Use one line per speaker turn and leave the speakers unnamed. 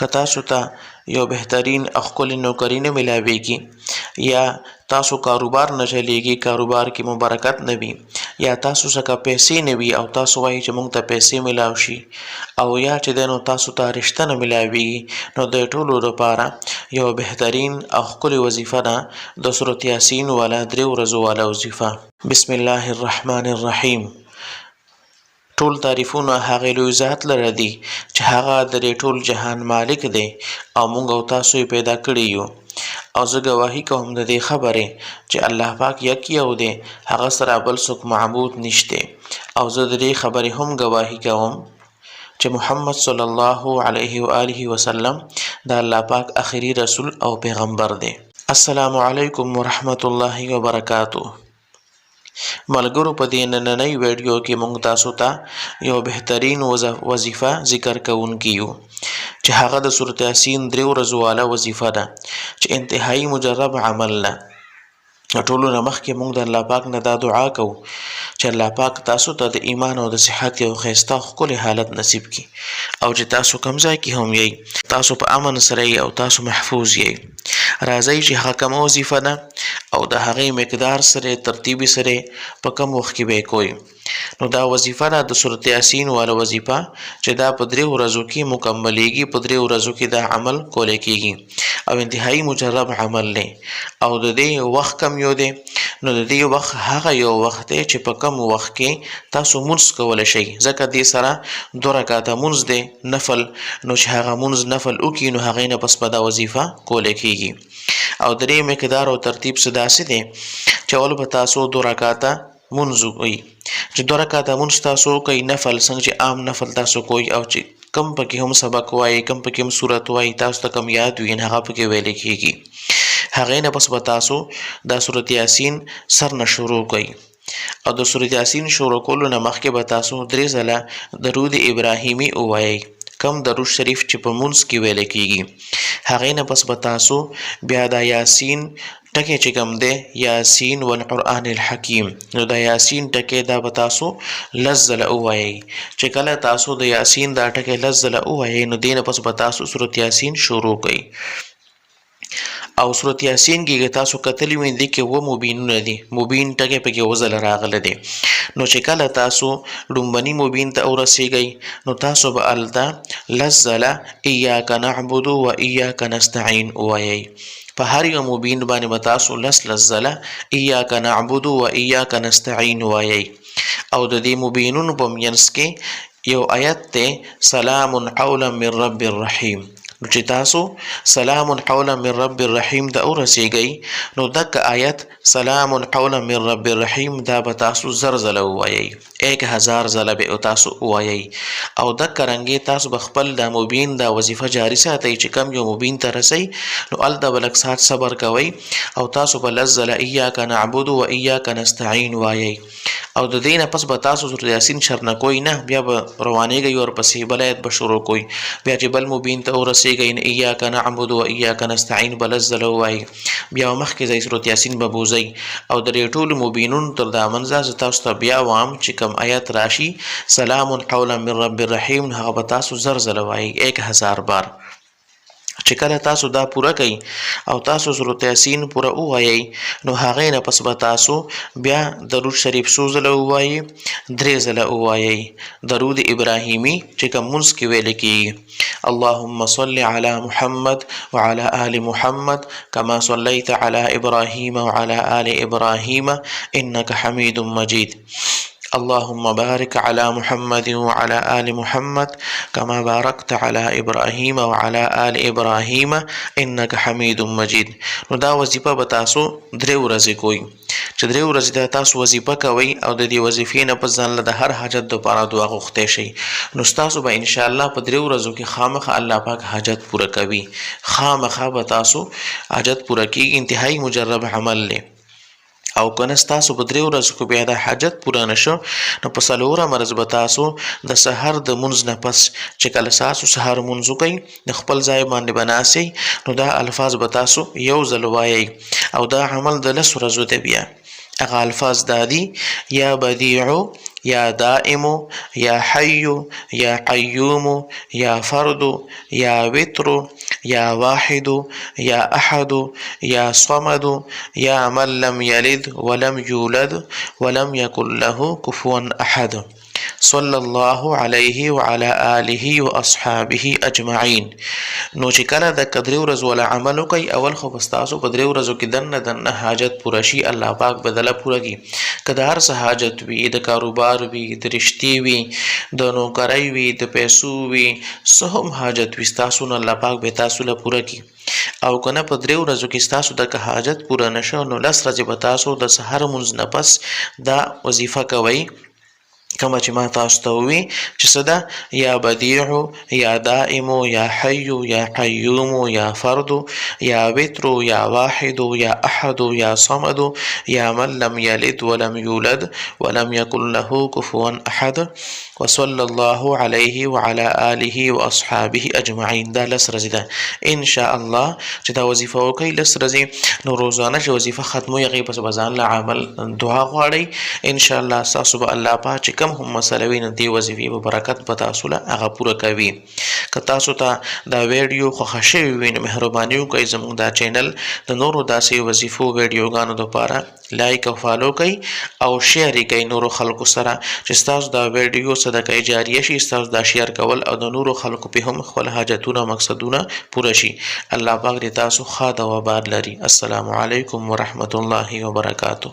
که تاسو ته یو بهترین او ښکلې نوکري نه ملاویږي، یا تاسو کاروبار نه چلیږي، کاروبار کې مو برکت نه وي، یا تاسو څخه پیسې نه وي او تاسو وایي چې موږ ته پیسې ملاو شي، او یا چې دی نو تاسو ته رشته نه ملاویږي، نو د ټولو لپاره یو بهترین او ښکلې وظیفه ده د سورت یاسین والا درې ورځو والا وظیفه. بسم الله الرحمن الرحیم. ټول تعریفونه هغې لوی ذات لره دي چې هغه د دې ټول جهان مالک دی او مونږ او تاسو یې پیدا کړي یو، او زه ګواهي کوم د دې خبرې چې الله پاک یک یو دی، هغه سره بل څوک معبود نشته، او زه د دې خبرې هم ګواهي کوم چې محمد صلی الله علیه و آله وسلم د الله پاک اخري رسول او پیغمبر دی. السلام علیکم ورحمت الله وبرکاته. ملګرو په دې نننۍ ویډیو کې موږ تاسو ته یو بهترین وظیفه ذکر کوونکي یو چې هغه د سورت یاسین درې ورځو والا وظیفه ده چې انتهایی مجرب عمل ده. ټولو نه مخکې موږ د الله پاک نه دا دعا کوو چې الله پاک تاسو ته د ایمان او د صحت یو ښایسته او ښکلی حالت نصیب کړي او چې تاسو کوم ځای کې هم یئ تاسو په امن سره یئ او تاسو محفوظ یئ. راځئ چې هغه کومه وظیفه ده او د هغې مقدار سره ترتیب سره په کوم وخت کې به یې کوئ. نو دا وظیفه ده د سورت یاسین والا وظیفه چې دا په درې ورځو کې مکملېږي، په درې ورځو کې دا عمل کولی کېږي او انتهایی مجرب عمل دی. او د دې وخت کم یو دی، نو د دې وخت هغه یو وخت دی چې په کم وخت کې تاسو مونځ کولی شئ، ځکه دې سره دوه رکعته مونځ دی نفل، نو چې هغه مونځ نفل وکړي نو هغې نه پس به دا وظیفه کولی کېږي. او درې مقدار او ترتیب څه داسې دی چې اول به تاسو دوه رکعته مونځ وکړئ، چې دوه رکعته مونځ تاسو وکړئ نفل، څنګه چې عام نفل تاسو کوئ، او چې کم پکې هم سبق وایي کم پکې هم سورت وایي تاسو ته کم یاد وي هغه پکې ویل کېږي. هغې نه پس به تاسو دا سورت یاسین سر نه شروع کړئ، او د سورت یاسین شروع کولو نه مخکې به تاسو درې ځله درود ابراهیمي ووایئ، کم درود شریف چې په مونځ کې ویل کېږي. هغې نه پس به تاسو بیا دا یاسین ټکی چې کوم دی یاسین والقرآن الحکیم، نو دا یاسین ټکی دا به تاسو لس ځله ووایئ. چې کله تاسو د یاسین دا ټکی لس ځله ووایئ نو دې نه پس به تاسو سورت یاسین شروع کړئ. او سورت یاسین کې که تاسو کتلی وي دې کې اووه مبینونه دي، مبین ټکی پکې اووه ځله راغلی دی. نو چې کله تاسو ړومبني مبین ته ورسېږئ نو تاسو به هلته لس ځله ایاک نعبد و ایاک نستعین ووایئ. په هر یو مبین باندې به تاسو لس لس ځله ایاک نعبد و ایاک نستعین وایئ. او د دې مبینونو په منځ کې یو آیت دی سلام قولا من رب الرحیم، نو چې تاسو سلام قولا من رب الرحیم ته ورسېږئ نو دک آیت سلام قولا من رب الرحیم دا به تاسو زر ځله ووایئ، 1000 ځله به تاسو ووایئ. او دک رنګې تاسو به خپل دا مبین دا وظیفه جاري ساتئ چې کم یو مبین ته رسئ نو هلته به لږ ساعت صبر کوئ او تاسو به لس ځله ایاک نعبد و ایاک نستعین وایئ. او د دې نه پس به تاسو سورت یاسین شر نه کوئ نه، بیا به روانېږئ ورپسې بل آیت به شروع کوئ، بیا چې بل مبین ته ورسېږئ نو ایاک نعبد و ایاک نستعین به لس ځله ووایئ، بیا به مخکې ځئ سورت یاسین به بوځئ. او د دې ټولو مبینونو تر دا منځه زه تاسو ته بیا وایم چې کوم آیت راشي سلام قولا من رب الرحیم نو هغه به تاسو زر ځله وایئ، 1000 بار. چې کله تاسو دا پوره کړئ او تاسو سورت یاسین پوره ووایئ نو هغې نه پس به تاسو بیا درود شریف څو ځله ووایئ؟ درې ځله ووایئ. درود ابراهیمي چې کوم مونځ کې ویل کېږي، اللهم صل علی محمد وعلى آل محمد كما صليت على إبراهيم وعلى آل إبراهيم إنك حميد مجيد، اللهم بارك على محمد وعلى آل محمد كما باركت على إبراهيم وعلى آل إبراهيم إنك حميد مجيد. نو دا وظیفه به تاسو درې ورځې کوئ، چې درې ورځې دا تاسو وظیفه کوئ او د دې وظیفې نه پس ځان له د هر حاجت دپاره دعا غوښتی شئ، نو ستاسو به انشاءالله په درې ورځو کې خامخا الله پاک حاجت پوره کوي، خامخا به تاسو حاجت پوره کیږي. انتهایی مجرب عمل دی. او که نه ستاسو په درې ورځو کې بیا دا حاجت پوره نه شو نو په څلورمه ورځ به تاسو د سحر د مونځ نه پس چې کله تاسو سحر مونځ وکړئ د خپل ځای باندې به ناست یئ نو دا الفاظ به تاسو یو ځل وایئ. او دا عمل د لس ورځو دی. بیا هغه الفاظ دا دي: یا بدیع یا دائم یا حی یا قیوم یا فرد یا وتر یا واحد یا احد یا صمد یا من لم یلد ولم یولد ولم یکن له کفوا احد. صلی الله علیه وعلى آله واصحابه اجمعین. نو چې کله د کدرې ورځ ولا عمل وکي، اول خو تاسو په درې ورځو کې دنه دنه حاجت پوره شي، الله پاک بدله پوره کړي. که د هر څه حاجت وي، د کاروبار وي، د رشتې وي، د نوکرۍ وي، د پیسو وي، څه هم حاجت وي ستاسو، نو الله پاک به تاسو له پوره کړي. او که نه په درې ورځو کې ستاسو دغه حاجت پوره نه شو، نو 10 ورځې به تاسو د سحر مونځ نه پس دا وظیفه کوئ کومه چې ما تاسو ته ووی چې څه ده: یا بدیع یا دائم یا حی یا قیوم یا فرد یا وتر یا واحد یا احد یا صمد یا من لم یلد ولم یولد ولم یکن له کفوا احد وصلی الله علیه وعلى آله واصحابه اجمعین. دا 10 ورځې ده. ان شاء الله چې دا وظیفه وکړئ 10 ورځې، نو روزانه چې وظیفه ختموي هغې پس به ځان له عمل دعا غواړئ. ان شاء الله ستاسو به الله پاک چې کوم هم مسله وي، نو دې وظیفې په برکت به تاسو له هغه پوره کوي. که تاسو ته دا ویډیو خوښه شوې وي، نو مهرباني وکړئ زموږ دا چینل د نورو داسې وظیفو ویډیوګانو دپاره لایک او فالو کړئ او شیر یې کړئ نورو خلکو سره، چې ستاسو دا ویډیو صدقه جاریه شي، ستاسو دا شیر کول، او د نورو خلکو په هم خپل حاجتونه او مقصدونه پوره شي. الله پاک دې تاسو ښاد او آباد لري. السلام علیکم ورحمت الله وبرکاته.